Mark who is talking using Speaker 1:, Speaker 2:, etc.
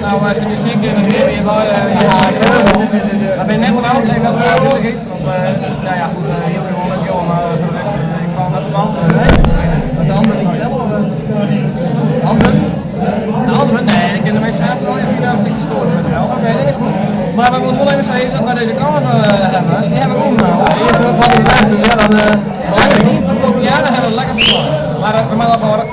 Speaker 1: No, as je nu zien, dan stean we hjir by. We binne net benaud, even dat duidelijk. Want, nou ja, goed, heel veel leuk joh, maar voor de rest, ik val net op. Nee,
Speaker 2: Dat is de andere niet snel of? De andere?
Speaker 1: De andere? Nee, ik ken de meeste zelf wel even een stukje scoren.nl.
Speaker 2: Oké, nee, goed.
Speaker 1: Maar we moeten wel even zeggen dat wij deze krant hebben. Die hebben we ook nou.
Speaker 2: Eerst wat hadden we doen, ja, dan
Speaker 1: Ja, dan hebben we lekker verloren. Maar we moeten afhouden.